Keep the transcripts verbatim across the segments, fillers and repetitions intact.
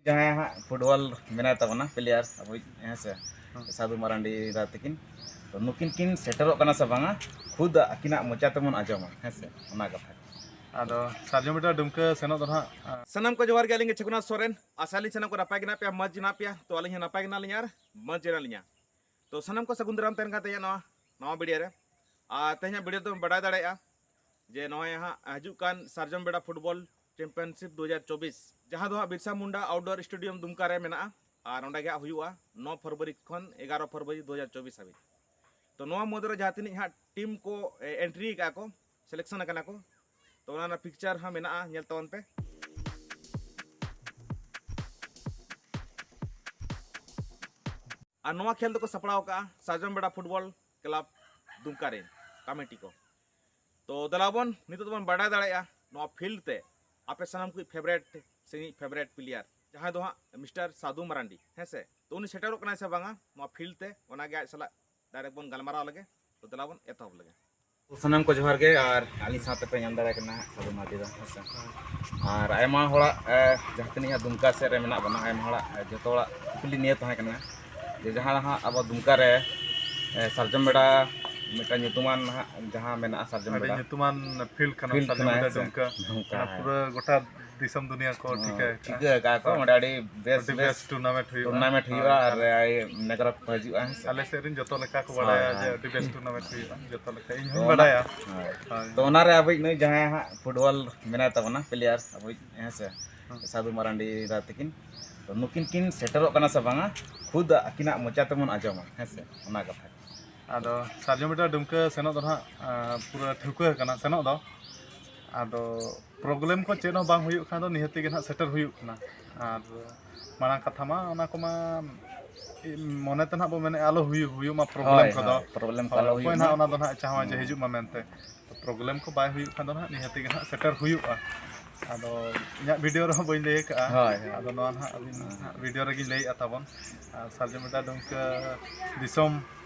ᱡᱟᱦᱟᱸᱭ ᱦᱟᱸᱜ ᱯᱷᱩᱴᱵᱚᱞ ᱢᱮᱱᱟᱭ ᱛᱟᱵᱚᱱᱟ ᱯᱞᱮᱭᱟᱨ ᱟᱵᱚᱭᱤᱡ, ᱦᱮᱸ ᱥᱮ, ᱦᱮᱸ᱾ ᱥᱟᱹᱫᱷᱩ ᱢᱟᱨᱟᱱᱰᱤ ᱫᱟ ᱛᱟᱹᱠᱤᱱ, ᱛᱚ ᱱᱩᱠᱤᱱ ᱠᱤᱱ ᱥᱮᱴᱮᱨᱚᱜ ᱠᱟᱱᱟ ᱥᱮ ᱵᱟᱝᱟ, ᱠᱷᱩᱫ ᱟᱹᱠᱤᱱᱟᱜ ᱢᱚᱪᱟ ᱛᱮᱵᱚᱱ ᱟᱸᱡᱚᱢᱟ, ᱦᱮᱸ ᱥᱮ, ᱚᱱᱟ ᱠᱟᱛᱷᱟ᱾ ᱟᱫᱚ ᱥᱟᱨᱡᱚᱢ ᱵᱮᱴᱟ ᱰᱩᱢᱠᱟᱹ ᱥᱮᱱᱚᱜ ᱫᱚ ᱱᱟᱦᱟᱜ, ᱟ, ᱥᱟᱱᱟᱢ ᱠᱚ ᱡᱚᱦᱟᱨ ᱜᱮ, ᱟᱹᱞᱤᱧ ᱜᱮ ᱪᱷᱮᱠᱩᱱᱟ ᱥᱚᱨᱮᱱ᱾ ᱟᱥᱟᱭᱟᱞᱤᱧ ᱥᱟᱱᱟᱢ ᱠᱚ ᱱᱟᱯᱟᱭ ᱜᱮ ᱢᱮᱱᱟᱜ ᱯᱮᱭᱟ, ᱢᱚᱡᱽ ᱜᱮ ᱢᱮᱱᱟᱜ ᱯᱮᱭᱟ, ᱛᱚ ᱟᱹᱞᱤᱧ ᱦᱚᱸ ᱱᱟᱯᱟᱭ ᱜᱮ ᱢᱮᱱᱟᱜ ᱞᱤᱧᱟ ᱟᱨ ᱢᱚᱡᱽ ᱜᱮ ᱢᱮᱱᱟᱜ ᱞᱤᱧᱟ᱾ ᱛᱚ ᱥᱟᱱᱟᱢ ᱠᱚ ᱥᱟᱹᱜᱩᱱ ᱫᱟᱨᱟᱢ ᱛᱟᱦᱮᱱ ᱠᱟᱱ ᱛᱟᱦᱮᱸᱭᱟ ᱱᱚᱣᱟ ᱱᱟᱣᱟ ᱵᱷᱤᱰᱤᱭᱳ ᱨᱮ᱾ ᱟᱨ ᱛᱮᱦᱮᱧᱟᱜ ᱵᱷᱤᱰᱤᱭᱳ ᱫᱚ ᱵᱟᱰᱟᱭ ᱫᱟᱲᱮᱭᱟᱜᱼᱟ ᱡᱮ ᱱᱚᱜᱼᱚᱭ ᱦᱟᱸᱜ ᱦᱤᱡᱩᱜ ᱠᱟᱱ ᱥᱟᱨᱡᱚᱢ ᱵᱮᱲᱟ ᱯᱷᱩᱴᱵᱚᱞ ᱪᱟᱢᱯᱤᱭᱟᱱᱥᱤᱯ ᱫᱩ ᱦᱟᱡᱟᱨ ᱪᱚᱵᱵᱤᱥ, ᱡᱟᱦᱟᱸ ᱫᱚ ᱦᱟᱸᱜ ᱵᱤᱨᱥᱟ ᱢᱩᱱᱰᱟ ᱟᱣᱩᱴᱰᱳᱨ ᱥᱴᱮᱰᱤᱭᱟᱢ ᱫᱩᱢᱠᱟ ᱨᱮ ᱢᱮᱱᱟᱜᱼᱟ᱾ ᱟᱨ ᱚᱸᱰᱮ ᱜᱮ ᱦᱟᱸᱜ ᱦᱩᱭᱩᱜᱼᱟ ᱱᱚ ᱯᱷᱮᱵᱽᱨᱩᱣᱟᱨᱤ ᱠᱷᱚᱱ ᱮᱜᱟᱨᱚ ᱯᱷᱮᱵᱽᱨᱩᱣᱟᱨᱤ ᱫᱩ ᱦᱟᱡᱟᱨ ᱪᱚᱵᱵᱤᱥ ᱦᱟᱹᱵᱤᱡ᱾ ᱛᱚ ᱱᱚᱣᱟ ᱢᱩᱫᱽᱨᱮ ᱡᱟᱦᱟᱸ ᱛᱤᱱᱟᱹᱜ ᱦᱟᱸᱜ ᱴᱤᱢ ᱠᱚ ᱮᱱᱴᱨᱤ ᱟᱠᱟᱫᱼᱟ ᱠᱚ, ᱥᱤᱞᱮᱠᱥᱚᱱ ᱟᱠᱟᱱᱟ ᱠᱚ, ᱛᱚ ᱚᱱᱟ ᱨᱮᱱᱟᱜ ᱯᱤᱠᱪᱟᱨ ᱦᱚᱸ ᱢᱮᱱᱟᱜᱼᱟ, ᱧᱮᱞ ᱛᱟᱵᱚᱱ ᱯᱮ᱾ ᱟᱨ ᱱᱚᱣᱟ ᱠᱷᱮᱞ ᱫᱚᱠᱚ ᱥᱟᱯᱲᱟᱣ ᱟᱠᱟᱫᱼᱟ ᱥᱟᱨᱡᱚᱢ ᱵᱮᱲᱟ ᱯᱷᱩᱴᱵᱚᱞ ᱠᱞᱟᱵᱽ ᱫᱩᱢᱠᱟ ᱨᱮᱱ ᱠᱚᱢᱤᱴᱤ ᱠᱚ᱾ ᱛᱚ ᱫᱮᱞᱟ ᱵᱚᱱ ᱱᱤᱛᱚᱜ ᱫᱚᱵᱚᱱ ᱵᱟᱰᱟᱭ ᱫᱟᱲᱮᱭᱟᱜᱼᱟ ᱱᱚᱣᱟ ᱯᱷᱤᱞᱰ ᱛᱮ ᱟᱯᱮ ᱥᱟᱱᱟᱢ ᱠᱚ ᱯᱷᱮᱵᱟᱨᱮᱴ ᱥᱮ ᱤᱧᱤᱡ ᱯᱷᱮᱵᱟᱨᱮᱴ ᱯᱞᱮᱭᱟᱨ, ᱡᱟᱦᱟᱸᱭ ᱫᱚ ᱦᱟᱸᱜ ᱢᱤᱥᱴᱟᱨ ᱥᱟᱫᱷᱩ ᱢᱟᱨᱟᱱᱰᱤ, ᱦᱮᱸ ᱥᱮ, ᱛᱚ ᱩᱱᱤ ᱥᱮᱴᱮᱨᱚᱜ ᱠᱟᱱᱟᱭ ᱥᱮ ᱵᱟᱝᱟ ᱱᱚᱣᱟ ᱯᱷᱤᱞᱰ ᱛᱮ, ᱚᱱᱟᱜᱮ ᱟᱡ ᱥᱟᱞᱟᱜ ᱰᱟᱭᱨᱮᱠᱴ ᱵᱚᱱ ᱜᱟᱞᱢᱟᱨᱟᱣ ᱞᱮᱜᱮ᱾ ᱛᱚ ᱫᱮᱞᱟ ᱵᱚᱱ ᱮᱛᱚᱦᱚᱵ ᱞᱮᱜᱮ᱾ ᱥᱟᱱᱟᱢ ᱠᱚ ᱡᱚᱦᱟᱨ ᱜᱮ, ᱟᱨ ᱟᱹᱞᱤᱧ ᱥᱟᱶᱛᱮ ᱯᱮ ᱧᱟᱢ ᱫᱟᱲᱮ ᱠᱟᱱᱟ ᱦᱟᱸᱜ ᱥᱟᱹᱫᱷᱩ ᱢᱟᱨᱰᱤ ᱫᱚ, ᱦᱮᱸ ᱥᱮ᱾ ᱟᱨ ᱟᱭᱢᱟ ᱦᱚᱲᱟᱜ, ᱮ, ᱡᱟᱦᱟᱸ ᱛᱤᱱᱟᱹᱜ ᱦᱟᱸᱜ ᱫᱩᱢᱠᱟ ᱥᱮᱫ ᱨᱮ ᱢᱮᱱᱟᱜ ᱵᱚᱱᱟ, ᱟᱭᱢᱟ ᱦᱚᱲᱟᱜ, ᱮ, ᱡᱚᱛᱚ ᱦᱚᱲᱟᱜ ᱠᱩᱠᱞᱤ ᱱᱤᱭᱟᱹ ᱛᱟᱦᱮᱸ ᱠᱟᱱᱟ ᱡᱮ ᱡᱟᱦᱟᱸ ᱦᱟᱸᱜ ᱟᱵᱚ ᱫᱩᱢᱠᱟ ᱨᱮ, ᱮ, ᱥᱟᱨᱡᱚᱢ ᱵᱮᱲᱟ ᱢᱤᱫᱴᱟᱝ ᱧᱩᱛᱩᱢᱟᱱ ᱦᱟᱸᱜ ᱡᱟᱦᱟᱸ ᱢᱮᱱᱟᱜᱼᱟ, ᱥᱟᱨᱡᱚᱢ ᱟᱹᱰᱤ ᱵᱮᱲᱟ ᱧᱩᱛᱩᱢᱟᱱ ᱯᱷᱤᱞᱰ ᱠᱟᱱᱟ ᱯᱷᱤᱞᱰ ᱥᱟᱨᱡᱚᱢ ᱠᱟᱱᱟ, ᱵᱮᱲᱟ ᱦᱮᱸ ᱥᱮ? ᱫᱩᱢᱠᱟ᱾ ᱫᱩᱢᱠᱟ, ᱚᱱᱟ ᱦᱮᱸ᱾ ᱯᱩᱨᱟᱹ ᱜᱚᱴᱟ ᱫᱤᱥᱚᱢ ᱫᱩᱱᱤᱭᱟᱹ ᱠᱚ ᱦᱮᱸ, ᱴᱷᱤᱠᱟᱹ ᱴᱷᱤᱠᱟᱹ ᱟᱠᱟᱫᱼᱟ ᱠᱚ, ᱦᱳᱭ᱾ ᱚᱸᱰᱮ ᱟᱹᱰᱤ ᱵᱮᱥ ᱟᱹᱰᱤ ᱵᱮᱥ ᱵᱮᱥ ᱴᱩᱨᱱᱟᱢᱮᱱᱴ ᱦᱩᱭᱩᱜᱼᱟ᱾ ᱴᱩᱨᱱᱟᱢᱮᱱᱴ ᱦᱩᱭᱩᱜᱼᱟ᱾ ᱦᱳᱭ, ᱟᱨ ᱦᱳᱭ᱾ ᱟᱭ ᱱᱮᱜᱽᱨᱚ ᱠᱚ ᱦᱤᱡᱩᱜᱼᱟ, ᱦᱮᱸ ᱥᱮ? ᱟᱞᱮ ᱥᱮᱫ ᱨᱮᱱ ᱡᱚᱛᱚ ᱞᱮᱠᱟ ᱠᱚ ᱦᱳᱭ, ᱵᱟᱲᱟᱭᱟ ᱡᱮ ᱦᱳᱭ᱾ ᱟᱹᱰᱤ ᱵᱮᱥ ᱴᱩᱨᱱᱟᱢᱮᱱᱴ ᱦᱩᱭᱩᱜᱼᱟ, ᱡᱚᱛᱚ ᱞᱮᱠᱟ᱾ ᱤᱧ ᱛᱚ ᱦᱚᱸᱧ ᱚᱱᱟ, ᱵᱟᱲᱟᱭᱟ᱾ ᱦᱳᱭ᱾ ᱦᱳᱭ᱾ ᱛᱚ ᱚᱱᱟᱨᱮ ᱟᱵᱚᱭᱤᱡ ᱱᱩᱭ ᱡᱟᱦᱟᱸᱭ ᱦᱟᱸᱜ ᱯᱷᱩᱴᱵᱚᱞ ᱢᱮᱱᱟᱭ ᱛᱟᱵᱚᱱᱟ ᱯᱞᱮᱭᱟᱨ ᱟᱵᱚᱭᱤᱡ, ᱦᱮᱸ ᱥᱮ? ᱦᱮᱸ᱾ ᱥᱟᱹᱫᱷᱩ ᱢᱟᱨᱟᱱᱰᱤ ᱫᱟ ᱛᱟᱹᱠᱤᱱ, ᱛᱚ ᱱᱩᱠᱤᱱ ᱠᱤᱱ ᱥᱮᱴᱮᱨᱚᱜ ᱠᱟᱱᱟ ᱥᱮ ᱵᱟᱝᱟ, ᱠᱷᱩᱫ ᱟᱹᱠᱤᱱᱟᱜ ᱢᱚᱪᱟ ᱛᱮᱵᱚᱱ ᱟᱸᱡᱚᱢᱟ, ᱦᱮᱸ ᱥᱮ? ᱚᱱᱟ ᱠᱟᱛᱷᱟ᱾ ᱟᱫᱚ ᱥᱟᱨᱡᱚᱢ ᱵᱮᱴᱟ ᱰᱩᱢᱠᱟᱹ ᱥᱮᱱᱚᱜ ᱫᱚ ᱱᱟᱦᱟᱜ, ᱟ, ᱯᱩᱨᱟᱹ ᱴᱷᱟᱹᱣᱠᱟᱹ ᱟᱠᱟᱱᱟ ᱥᱮᱱᱚᱜ ᱫᱚ᱾ ᱟᱫᱚ ᱯᱨᱚᱵᱞᱮᱢ ᱠᱚ ᱪᱮᱫ ᱦᱚᱸ ᱵᱟᱝ ᱦᱩᱭᱩᱜ ᱠᱷᱟᱱ ᱫᱚ ᱱᱤᱦᱟᱹᱛᱤ ᱜᱮ ᱱᱟᱦᱟᱜ ᱥᱮᱴᱮᱨ ᱦᱩᱭᱩᱜ ᱠᱟᱱᱟ᱾ ᱟᱨ ᱢᱟᱲᱟᱝ ᱠᱟᱛᱷᱟ ᱢᱟ ᱚᱱᱟ ᱠᱚᱢᱟ ᱢᱚᱱᱮ ᱛᱮ ᱱᱟᱦᱟᱜ ᱵᱚ ᱢᱮᱱᱮᱫᱼᱟ ᱟᱞᱚ ᱦᱩᱭᱩᱜ, ᱦᱩᱭᱩᱜ ᱢᱟ ᱯᱨᱚᱵᱞᱮᱢ ᱦᱳᱭ, ᱠᱚᱫᱚ᱾ ᱦᱳᱭ, ᱯᱨᱚᱵᱞᱮᱢ ᱠᱚ ᱦᱳᱭ, ᱟᱞᱚ ᱚᱠᱚᱭ ᱦᱩᱭᱩᱜ ᱱᱟᱦᱟᱜ ᱢᱟ᱾ ᱚᱱᱟ ᱫᱚ ᱱᱟᱦᱟᱜ ᱪᱟᱦᱟᱣᱟ ᱡᱮ ᱦᱩᱸ᱾ ᱦᱤᱡᱩᱜ ᱢᱟ ᱢᱮᱱᱛᱮ᱾ ᱛᱚ ᱯᱨᱚᱵᱞᱮᱢ ᱠᱚ ᱵᱟᱭ ᱦᱩᱭᱩᱜ ᱠᱷᱟᱱ ᱫᱚ ᱱᱟᱦᱟᱜ ᱱᱤᱦᱟᱹᱛᱤ ᱜᱮ ᱱᱟᱦᱟᱜ ᱥᱮᱴᱮᱨ ᱦᱩᱭᱩᱜᱼᱟ᱾ ᱟᱫᱚ ᱤᱧᱟᱹᱜ ᱵᱷᱤᱰᱤᱭᱳ ᱨᱮᱦᱚᱸ ᱵᱟᱹᱧ ᱞᱟᱹᱭ ᱟᱠᱟᱫᱼᱟ᱾ ᱦᱳᱭ, ᱦᱳᱭ᱾ ᱟᱫᱚ ᱱᱚᱣᱟ ᱱᱟᱦᱟᱜ ᱟᱹᱵᱤᱱ ᱦᱩᱸ᱾ ᱱᱟᱦᱟᱜ ᱵᱷᱤᱰᱤᱭᱳ ᱨᱮᱜᱮᱧ ᱞᱟᱹᱭᱮᱫᱼᱟ ᱛᱟᱵᱚᱱ᱾ ᱟᱨ ᱥᱟᱨᱡᱚᱢ ᱵᱮᱴᱟ ᱰᱩᱢᱠᱟᱹ ᱫᱤᱥᱚᱢ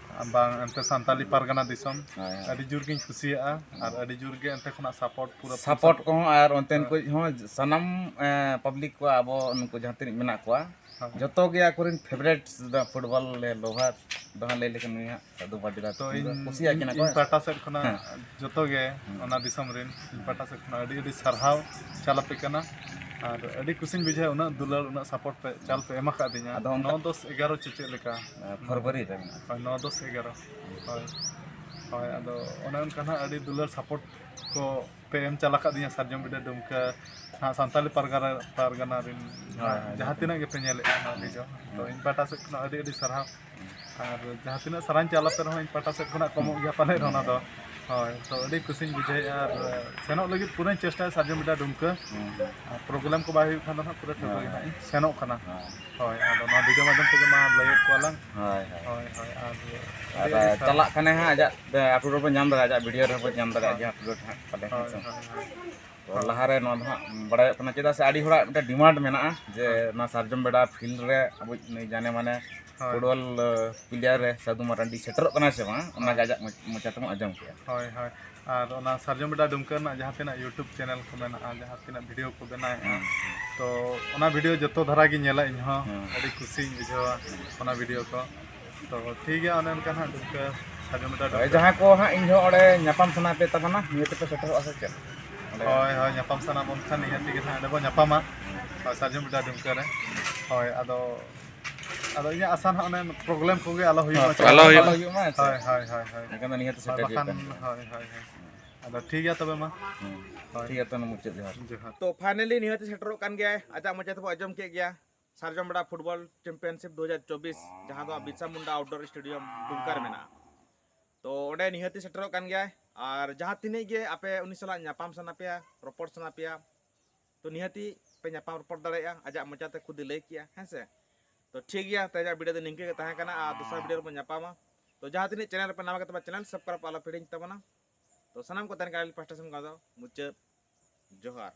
ᱵᱟᱝ ᱮᱱᱛᱮ ᱥᱟᱱᱛᱟᱞᱤ ᱯᱟᱨᱜᱟᱱᱟ ᱫᱤᱥᱚᱢ᱾ ᱦᱳᱭ, ᱦᱳᱭ᱾ ᱟᱹᱰᱤ ᱡᱳᱨ ᱜᱤᱧ ᱠᱩᱥᱤᱭᱟᱜᱼᱟ ᱟᱨ ᱟᱹᱰᱤ ᱡᱳᱨ ᱜᱮ ᱮᱱᱛᱮ ᱠᱷᱚᱱᱟᱜ ᱥᱟᱯᱳᱨᱴ ᱯᱩᱨᱟᱹ ᱥᱟᱯᱳᱨᱴ ᱠᱚᱦᱚᱸ ᱟᱨ ᱚᱱᱛᱮᱱ ᱠᱚ ᱦᱚᱸ ᱥᱟᱱᱟᱢ ᱯᱟᱵᱽᱞᱤᱠ ᱠᱚ ᱟᱵᱚ ᱱᱩᱠᱩ ᱡᱟᱦᱟᱸ ᱛᱤᱱᱟᱹᱜ ᱢᱮᱱᱟᱜ ᱠᱚᱣᱟ, ᱦᱳᱭ᱾ ᱡᱚᱛᱚ ᱜᱮ ᱟᱠᱚᱨᱮᱱ ᱯᱷᱮᱵᱟᱨᱮᱴ ᱫᱚ ᱯᱷᱩᱴᱵᱚᱞ ᱞᱮ ᱞᱚᱵᱷᱟᱨ ᱫᱚ ᱦᱟᱸᱜ ᱞᱟᱹᱭ ᱞᱮᱠᱷᱟᱱ ᱱᱩᱭ ᱦᱟᱸᱜ ᱥᱟᱹᱫᱷᱩ ᱢᱟᱨᱰᱤ ᱫᱟ ᱛᱚ ᱛᱟᱹᱠᱤᱱ ᱫᱚ ᱤᱧ ᱠᱩᱥᱤᱭᱟᱜ ᱠᱤᱱᱟ ᱠᱚ, ᱤᱧ ᱦᱮᱸ ᱥᱮ? ᱯᱟᱦᱴᱟ ᱥᱮᱫ ᱠᱷᱚᱱᱟᱜ ᱦᱮᱸ᱾ ᱡᱚᱛᱚ ᱜᱮ ᱦᱮᱸ᱾ ᱚᱱᱟ ᱫᱤᱥᱚᱢ ᱨᱮᱱ ᱤᱧ ᱯᱟᱦᱴᱟ ᱥᱮᱫ ᱠᱷᱚᱱᱟᱜ ᱟᱹᱰᱤ ᱟᱹᱰᱤ ᱥᱟᱨᱦᱟᱣ ᱪᱟᱞ ᱟᱯᱮ ᱠᱟᱱᱟ᱾ ᱟᱨ ᱟᱹᱰᱤ ᱠᱩᱥᱤᱧ ᱵᱩᱡᱷᱟᱹᱣᱟ ᱩᱱᱟᱹᱜ ᱫᱩᱞᱟᱹᱲ, ᱩᱱᱟᱹᱜ ᱥᱟᱯᱳᱨᱴ ᱯᱮ ᱪᱟᱞ ᱯᱮ ᱮᱢ ᱟᱠᱟᱫᱤᱧᱟ᱾ ᱟᱫᱚ ᱚᱱᱠᱟ ᱱᱚ ᱫᱚᱥ ᱮᱜᱟᱨᱚ ᱪᱮ ᱪᱮᱫ ᱞᱮᱠᱟ? ᱯᱷᱮᱵᱽᱨᱩᱣᱟᱨᱤ ᱨᱮ ᱢᱮᱱᱟᱜᱼᱟ᱾ ᱦᱳᱭ, ᱱᱚ ᱫᱚᱥ ᱮᱜᱟᱨᱚ᱾ ᱦᱳᱭ, ᱦᱳᱭ, ᱟᱫᱚ ᱚᱱᱮ ᱚᱱᱠᱟ ᱱᱟᱦᱟᱜ ᱟᱹᱰᱤ ᱫᱩᱞᱟᱹᱲ ᱥᱟᱯᱳᱨᱴ ᱠᱚ ᱯᱮ ᱮᱢ ᱪᱟᱞ ᱟᱠᱟᱫᱤᱧᱟ ᱥᱟᱨᱡᱚᱢ ᱵᱤᱰᱟᱹ ᱰᱩᱢᱠᱟᱹ ᱱᱟᱦᱟᱜ ᱥᱟᱱᱛᱟᱞᱤ ᱯᱟᱨᱜᱟᱱᱟ, ᱯᱟᱨᱜᱟᱱᱟ ᱨᱮᱱ ᱦᱳᱭ, ᱦᱳᱭ, ᱡᱟᱦᱟᱸ ᱛᱤᱱᱟᱹᱜ ᱜᱮᱯᱮ ᱧᱮᱞᱮᱫᱼᱟ ᱱᱚᱣᱟ ᱵᱷᱤᱰᱤᱭᱳ, ᱛᱚ ᱤᱧ ᱯᱟᱦᱴᱟ ᱥᱮᱫ ᱠᱷᱚᱱᱟᱜ ᱟᱹᱰᱤ ᱟᱹᱰᱤ ᱥᱟᱨᱦᱟᱣ᱾ ᱟᱨ ᱡᱟᱦᱟᱸ ᱛᱤᱱᱟᱹᱜ ᱥᱟᱨᱦᱟᱣ ᱪᱟᱞ ᱟᱯᱮ ᱨᱮᱦᱚᱸ ᱤᱧ ᱯᱟᱦᱴᱟ ᱥᱮᱫ ᱠᱷᱚᱱᱟᱜ ᱠᱚᱢᱚᱜ ᱜᱮᱭᱟ ᱯᱟᱞᱮᱫ ᱚᱱᱟ ᱫᱚ᱾ ᱦᱳᱭ, ᱛᱚ ᱟᱹᱰᱤ ᱠᱩᱥᱤᱧ ᱵᱩᱡᱷᱟᱹᱣᱮᱫᱼᱟ ᱟᱨ ᱥᱮᱱᱚᱜ ᱞᱟᱹᱜᱤᱫ ᱯᱩᱨᱟᱹᱧ ᱪᱮᱥᱴᱟᱭᱟ ᱥᱟᱨᱡᱚᱢ ᱵᱤᱰᱟ ᱰᱩᱢᱠᱟᱹ᱾ ᱦᱩᱸ, ᱦᱩᱸ᱾ ᱟᱨ ᱯᱨᱳᱜᱨᱟᱢ ᱠᱚ ᱵᱟᱭ ᱦᱩᱭᱩᱜ ᱠᱷᱟᱱ ᱫᱚ ᱦᱟᱸᱜ ᱯᱩᱨᱟᱹ ᱴᱷᱟᱹᱣᱠᱟᱹ ᱦᱳᱭ, ᱜᱮ ᱦᱟᱸᱜ ᱦᱳᱭ᱾ ᱤᱧ ᱥᱮᱱᱚᱜ ᱠᱟᱱᱟ᱾ ᱦᱳᱭ᱾ ᱦᱳᱭ, ᱟᱫᱚ ᱱᱚᱣᱟ ᱵᱷᱤᱰᱤᱭᱳ ᱢᱟᱫᱽᱫᱷᱚᱢ ᱛᱮᱜᱮ ᱢᱟ ᱞᱟᱹᱭᱮᱫ ᱠᱚᱣᱟᱞᱟᱝ᱾ ᱦᱳᱭ, ᱦᱳᱭ᱾ ᱦᱳᱭ, ᱦᱳᱭ, ᱟᱨ ᱟᱨ ᱟᱹᱰᱤ ᱟᱹᱰᱤ ᱥᱟᱨᱦᱟᱣ᱾ ᱪᱟᱞᱟᱜ ᱠᱷᱟᱱᱮ ᱦᱟᱸᱜ ᱟᱡᱟᱜ ᱟᱯᱞᱳᱰ ᱵᱚᱱ ᱧᱟᱢ ᱫᱟᱲᱮᱭᱟᱜᱼᱟ, ᱟᱡᱟᱜ ᱵᱷᱤᱰᱤᱭᱳ ᱨᱮᱦᱚᱸ ᱵᱚᱱ ᱧᱟᱢ ᱫᱟᱲᱮᱭᱟᱜᱼᱟ ᱦᱳᱭ᱾ ᱡᱮ ᱟᱯᱞᱳᱰ ᱦᱟᱸᱜ ᱯᱟᱞᱮ, ᱦᱳᱭ, ᱦᱮᱸ ᱥᱮ? ᱦᱳᱭ, ᱦᱳᱭ᱾ ᱛᱚ ᱦᱳᱭ᱾ ᱞᱟᱦᱟᱨᱮ ᱱᱚᱣᱟ ᱫᱚ ᱦᱟᱸᱜ ᱵᱟᱲᱟᱭᱚᱜ ᱠᱟᱱᱟ, ᱪᱮᱫᱟᱜ ᱥᱮ ᱟᱹᱰᱤ ᱦᱚᱲᱟᱜ ᱢᱤᱫᱴᱮᱱ ᱰᱤᱢᱟᱱᱰ ᱢᱮᱱᱟᱜᱼᱟ ᱡᱮ ᱦᱳᱭ᱾ ᱱᱚᱣᱟ ᱥᱟᱨᱡᱚᱢ ᱵᱮᱰᱟ ᱯᱷᱤᱞᱰ ᱨᱮ ᱟᱵᱚ ᱱᱩᱭ ᱡᱟᱱᱮ ᱢᱟᱱᱮ ᱦᱳᱭ᱾ ᱯᱷᱩᱴᱵᱚᱞ, ᱟᱸ, ᱯᱞᱮᱭᱟᱨ ᱨᱮ ᱥᱟᱹᱫᱷᱩ ᱢᱟᱨᱟᱱᱰᱤ ᱥᱮᱴᱮᱨᱚᱜ ᱠᱟᱱᱟᱭ ᱥᱮ ᱵᱟᱝ, ᱚᱱᱟᱜᱮ ᱦᱳᱭ᱾ ᱟᱡᱟᱜ ᱢᱚᱪ-, ᱢᱚᱪᱟ ᱛᱮᱵᱚᱱ ᱟᱸᱡᱚᱢ ᱠᱮᱜᱼᱟ᱾ ᱦᱳᱭ, ᱦᱳᱭ᱾ ᱟᱨ ᱚᱱᱟ ᱥᱟᱨᱡᱚᱢ ᱵᱮᱰᱟ ᱰᱩᱢᱠᱟᱹ ᱨᱮᱱᱟᱜ ᱡᱟᱦᱟᱸ ᱛᱤᱱᱟᱹᱜ YouTube ᱪᱮᱱᱮᱞ ᱠᱚ ᱢᱮᱱᱟᱜᱼᱟ, ᱡᱟᱦᱟᱸ ᱛᱤᱱᱟᱹᱜ ᱵᱷᱤᱰᱤᱭᱳ ᱠᱚ ᱵᱮᱱᱟᱣᱮᱫᱼᱟ, ᱦᱮᱸ᱾ ᱛᱚ ᱚᱱᱟ ᱵᱷᱤᱰᱤᱭᱳ ᱡᱚᱛᱚ ᱫᱷᱟᱨᱟ ᱜᱤᱧ ᱧᱮᱞᱟ ᱤᱧ ᱦᱚᱸ᱾ ᱦᱮᱸ᱾ ᱟᱹᱰᱤ ᱠᱩᱥᱤᱧ ᱵᱩᱡᱷᱟᱹᱣᱟ ᱚᱱᱟ ᱵᱷᱤᱰᱤᱭᱳ ᱠᱚ᱾ ᱛᱚ ᱴᱷᱤᱠ ᱜᱮᱭᱟ, ᱚᱱᱮ ᱚᱱᱠᱟ ᱱᱟᱦᱟᱜ ᱰᱩᱢᱠᱟᱹ ᱥᱟᱨᱡᱚᱢ ᱵᱮᱰᱟ ᱦᱳᱭ, ᱰᱩᱢᱠᱟᱹ᱾ ᱡᱟᱦᱟᱸᱭ ᱠᱚ ᱦᱟᱸᱜ ᱤᱧ ᱦᱚᱸ ᱚᱸᱰᱮ ᱧᱟᱯᱟᱢ ᱥᱟᱱᱟ ᱯᱮ ᱛᱟᱵᱚᱱᱟ, ᱱᱤᱭᱟᱹ ᱛᱮᱯᱮ ᱥᱮᱴᱮᱨᱚᱜᱼᱟ ᱥᱮ ᱪᱮᱫ? ᱚᱸᱰᱮ ᱦᱳᱭ, ᱦᱳᱭ, ᱧᱟᱯᱟᱢ ᱥᱟᱱᱟ ᱵᱚᱱ ᱠᱷᱟᱱ ᱱᱤᱦᱟᱹᱛ ᱜᱮ ᱱᱟᱦᱟᱜ ᱚᱸᱰᱮ ᱵᱚᱱ ᱧᱟᱯᱟᱢᱟ᱾ ᱦᱳᱭ, ᱥᱟᱨᱡᱚᱢ ᱵᱮᱰᱟ ᱰᱩᱢᱠᱟᱹ ᱨᱮ᱾ ᱦᱳᱭ, ᱟᱫᱚ, ᱟᱫᱚ ᱤᱧᱟᱹᱜ ᱟᱥᱟ ᱱᱟᱦᱟᱜ ᱚᱱᱮ ᱯᱨᱚᱵᱞᱮᱢ ᱠᱚᱜᱮ ᱟᱞᱚ ᱦᱩᱭᱩᱜ ᱢᱟ᱾ ᱦᱳᱭ, ᱟᱞᱚ ᱦᱩᱭᱩᱜ ᱢᱟ᱾ ᱦᱳᱭ, ᱦᱳᱭ, ᱦᱳᱭ, ᱦᱳᱭ᱾ ᱮᱱᱠᱷᱟᱱ ᱫᱚ ᱱᱤᱦᱟᱹᱛ ᱦᱳᱭ, ᱥᱮᱴᱮᱨ ᱦᱩᱭᱩᱜ ᱵᱟᱠᱷᱟᱱ, ᱠᱟᱱ ᱜᱮᱭᱟ᱾ ᱦᱳᱭ, ᱦᱳᱭ, ᱦᱳᱭ᱾ ᱟᱫᱚ ᱴᱷᱤᱠ ᱜᱮᱭᱟ ᱛᱚᱵᱮ ᱢᱟ᱾ ᱦᱩᱸ᱾ ᱦᱳᱭ᱾ ᱴᱷᱤᱠ ᱜᱮᱭᱟ, ᱛᱚ ᱢᱩᱪᱟᱹᱫ ᱡᱚᱦᱟᱨ᱾ ᱡᱚᱦᱟᱨ᱾ ᱛᱚ finally ᱱᱤᱦᱟᱹᱛ ᱥᱮᱴᱮᱨᱚᱜ ᱠᱟᱱ ᱜᱮᱭᱟᱭ, ᱟᱡᱟᱜ ᱢᱚᱪᱟ ᱛᱮᱵᱚ ᱟᱸᱡᱚᱢ ᱠᱮᱫ ᱜᱮᱭᱟ᱾ ᱥᱟᱨᱡᱚᱢ ᱵᱮᱰᱟ ᱯᱷᱩᱴᱵᱚᱞ ᱪᱟᱢᱯᱤᱭᱟᱱᱥᱤᱯ ᱫᱩ ᱦᱟᱡᱟᱨ ᱪᱚᱵᱵᱤᱥ, ᱡᱟᱦᱟᱸ ᱫᱚ ᱵᱤᱨᱥᱟ ᱢᱩᱱᱰᱟ ᱟᱣᱩᱴᱰᱳᱨ ᱥᱴᱮᱰᱤᱭᱟᱢ ᱫᱩᱢᱠᱟ ᱨᱮ ᱢᱮᱱᱟᱜᱼᱟ᱾ ᱛᱚ ᱚᱸᱰᱮ ᱱᱤᱦᱟᱹᱛᱤ ᱥᱮᱴᱮᱨᱚᱜ ᱠᱟᱱ ᱜᱮᱭᱟᱭ, ᱟᱨ ᱡᱟᱦᱟᱸ ᱛᱤᱱᱟᱹᱜ ᱜᱮ ᱟᱯᱮ ᱩᱱᱤ ᱥᱟᱞᱟᱜ ᱧᱟᱯᱟᱢ ᱥᱟᱱᱟ ᱯᱮᱭᱟ, ᱨᱚᱯᱚᱲ ᱥᱟᱱᱟ ᱯᱮᱭᱟ, ᱛᱚ ᱱᱤᱦᱟᱹᱛᱤ ᱯᱮ ᱧᱟᱯᱟᱢ ᱨᱚᱯᱚᱲ ᱫᱟᱲᱮᱭᱟᱜᱼᱟ᱾ ᱟᱡᱟᱜ ᱢᱚᱪᱟ ᱛᱮ ᱠᱷᱩᱫ ᱮ ᱞᱟᱹᱭ ᱠᱮᱜᱼᱟ, ᱦᱮᱸ ᱥᱮ? ᱛᱚ ᱴᱷᱤᱠ ᱜᱮᱭᱟ, ᱛᱮᱦᱮᱧᱟᱜ ᱵᱷᱤᱰᱤᱭᱳ ᱫᱚ ᱱᱤᱝᱠᱟᱹ ᱜᱮ ᱛᱟᱦᱮᱸ ᱠᱟᱱᱟ, ᱟᱨ ᱫᱚᱥᱟᱨ ᱵᱷᱤᱰᱤᱭᱳ ᱨᱮᱵᱚᱱ ᱧᱟᱯᱟᱢᱟ᱾ ᱛᱚ ᱡᱟᱦᱟᱸ ᱛᱤᱱᱟᱹᱜ ᱪᱮᱱᱮᱞ ᱨᱮᱯᱮ ᱱᱟᱣᱟ ᱜᱮ ᱛᱟᱵᱚᱱᱟ, ᱪᱮᱱᱮᱞ ᱥᱟᱵᱥᱠᱨᱟᱭᱤᱵ ᱟᱞᱚ ᱯᱮ ᱦᱤᱲᱤᱧ ᱛᱟᱵᱚᱱᱟ᱾ ᱛᱚ ᱥᱟᱱᱟᱢ ᱠᱚ ᱛᱟᱦᱮᱱ ᱠᱟᱱᱟ ᱟᱹᱞᱤᱧ ᱯᱟᱦᱴᱟ ᱥᱮᱱ ᱠᱷᱚᱱ ᱫᱚ ᱢᱩᱪᱟᱹᱫ ᱡᱚᱦᱟᱨ᱾